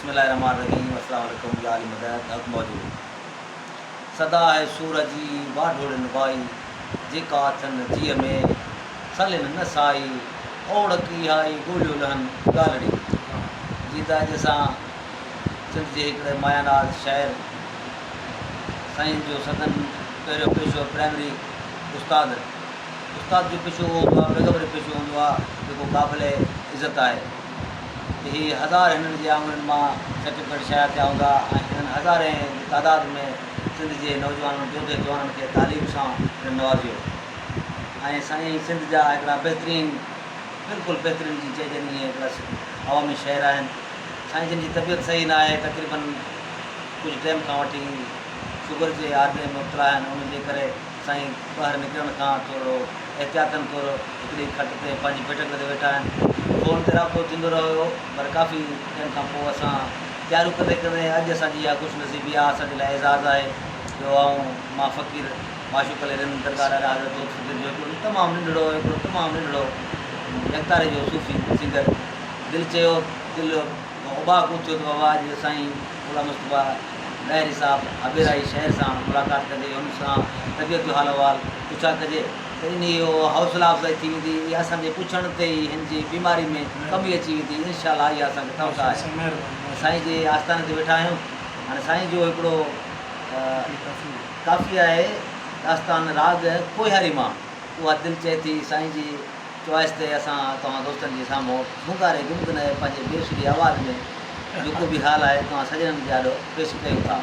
بسم الله الرحمٰن الرحيم السلام عليڪم يا علي مدد حق موجود صدا آهي سور جي واڍوڙين وائي جيڪا اٿن جيء ۾ سلين نه سائي اوڙڪ اهائي ڳوليو لهن ڳالهڙي جي ته اڄ اسان سنڌ جي هڪڙي مايا ناز شاعر سائين جو سندن پهريون پيشو پرائمري استاد استاد جو پيشو اهو هوندو آهي پيغمبري پيشو هوندو آهي جيڪو قابل عزت آهي. ته هي هزار هنن جي آڱرين مان سرٽيفڪيٽ شايع ٿيا هوندا ۽ هنن هزارين جي تعداد ۾ سنڌ جي نوجوانن جوڌي جوانن کي تعليم سان هنن نوازيو ۽ سائين سنڌ جا هڪڙا بهترين بلڪل بهترين جي چئجن اهي هڪڙا عوامي شاعر آهن سائين جن جي طبيعت صحيح نه آهي تقريبن ڪجهه ٽيم کان وٺي شگر جي عارضي ۾ مبتلا آهن ان جي ڪري سائين ٻاهر نڪرڻ کان ٿورڙو احتياطن طور هڪڙي کٽ تي پنهنجي بيٺڪ تي ويٺا آهن. فون تي رابطو ٿيندو رهيو پر ڪافي ٽائيم کان پوء اسان تياريون ڪندي ڪندي اڄ اسان جي اها خوش نصيبي آهي اسان جي لاء اعزاز آهي جو آئون مان فقير معشوق علي رند درگاهه ڏاڏا حضرت هوت فقير جو هڪڙو تمام ننڍڙو هڪڙو تمام ننڍڙو يڪتاري جو صوفي سنگر دل چيو دل اٻاڪو ٿيو ته بابا اڄ سائين غلام مصطفيٰ ڏاهري صاحب هبيرائي شاعر سان ملاقات ڪجي ان سان طبيعت جو حال احوال پڇا ڪجي ته انهي حوصلا افزائي ٿي ويندي اها اسان جي پڇڻ تي ئي هن جي بيماري ۾ ڪمي اچي ويندي انشاء الله اها اسان کي توقع آهي سائين جي آستاني تي ويٺا آهيون هاڻي سائين جو هڪڙو ڪافي آهي داستان راڳ ڪوهياري مان اها دل چئي ٿي سائين جي چوائس تي اسان توهان دوستن جي سامهون جهونگاري گنگنائي پنهنجي بي سري آواز ۾ جيڪو به حال آهي توهان سڄڻن جي آڏو پيش ڪيون ٿا.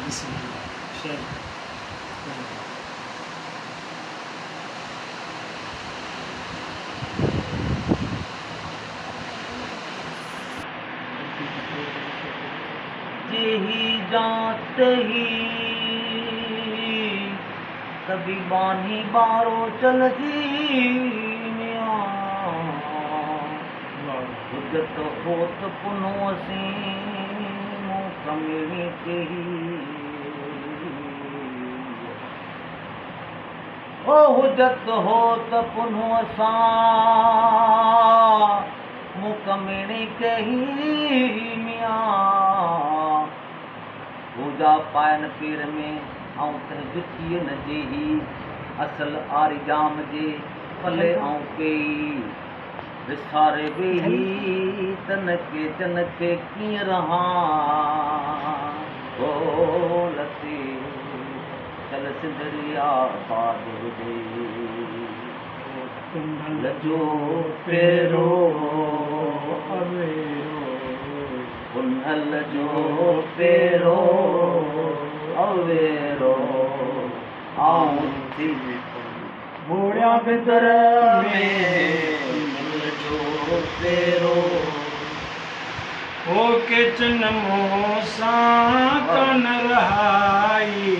جيهي جان تيهي ڪبي ٻانهي ٻارو چل جي ميان حجت هوت پنهون اسين مون ڪميڻي ڪيهي او حجت هوت پنهون اسان مون ڪميڻي ڪيهي ميان هو جا پائن پير ۾، آئون تنهن جتيء نه جيهي. اصل آري ڄام جي، پلي آئون پيئي. وساري ويهي، تن ڪي جن کي ڪيئن رهان. هو لطيف، شل سنڌڙي آباد هجي. ڪنڀل جو پيرو اويرو. ڪنڀل جو پيرو اويرو. آئون ٿي ٻوڙيان بدر ۾. ڪنڀل جو پيرو. هو ڪيچن مون سان ڪانه رهائي.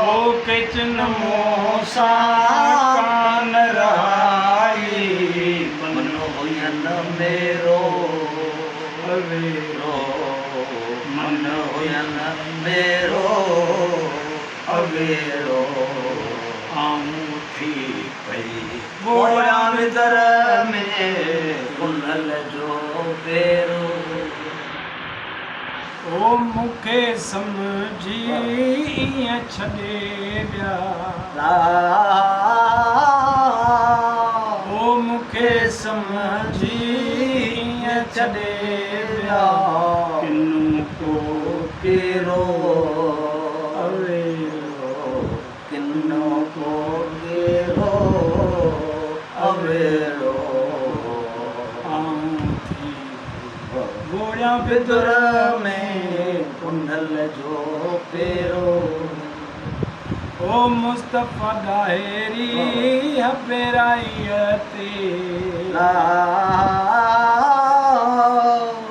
هو ڪيچن مون سان ڪانه رهائي. من هئين ميرو اويرو. من هئين ميرو اويرو. آئون ٿي پئي ٻوڙيان وندر ۾ ڪنهل جو پيرو. او مون کي سمجهي ائين ڇڏي ويا. او مون کي سمجهي ائين ڇڏي ويا. ڪنو ڪو ڪيرو اويرو. ڪنو ڪو ڪيرو اويرو. آئون ٿي ٻوڙيان بدر ۾ ڪنڍل جو پيرو. او مصطفيٰ ڏاهري هبيرائيء تي.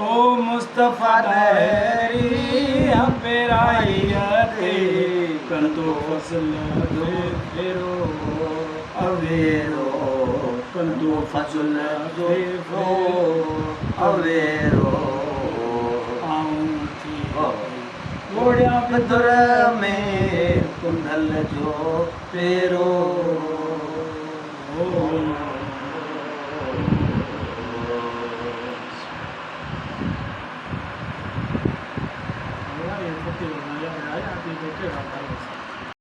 او مصطفيٰ ڏاهري هبيرائيء تي. ڪندو فضل جو ڦيرو اويرو. ڪندو فضل جو ڦيرو اويرو. آئون ٿي ٻوڙيان بدر ۾ ڪنڍل جو پيرو. ڦٽي وڃان يا حياتيء ۾ ڪهڙا ڀروسا.